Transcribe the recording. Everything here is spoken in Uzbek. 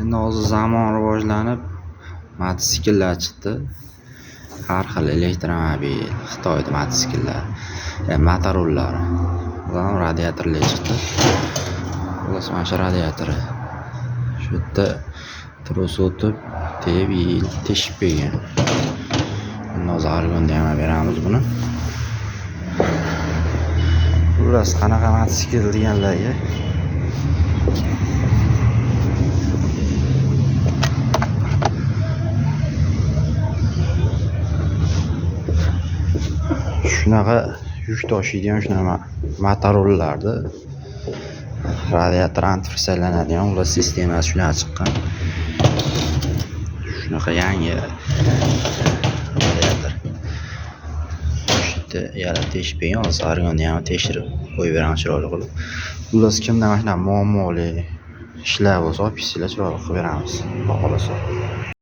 Endi hozir zamon rivojlanib, mototsikllar chiqdi. Har xil elektromobil, Xitoyda mototsikllar, motorollari. Ular ham radiatorli chiqdi. Xullas, mana shu radiatori. Shu yerda tros o'tib, tegib yeyilib teshib qo'ygan. Endi hozir argonda ham beramiz buni. Xullas, qanaqa mototsikl deganlarga shunaqa yuk tashiydigan shunaqa motorollarni radiator antifriz ular sistemasi shunaqa chiqqan. Shunaqa yangi radiator. Shu yerda yana teshib qo'ygan, hozir argonni ham tekshirib qo'yib beraman chiroyli qilib. Xullas, kimda mana shunaqa muammoli ishlar bo'lsa, olib kelsanglar chiroyli qilib beramiz, Xudo xohlasa.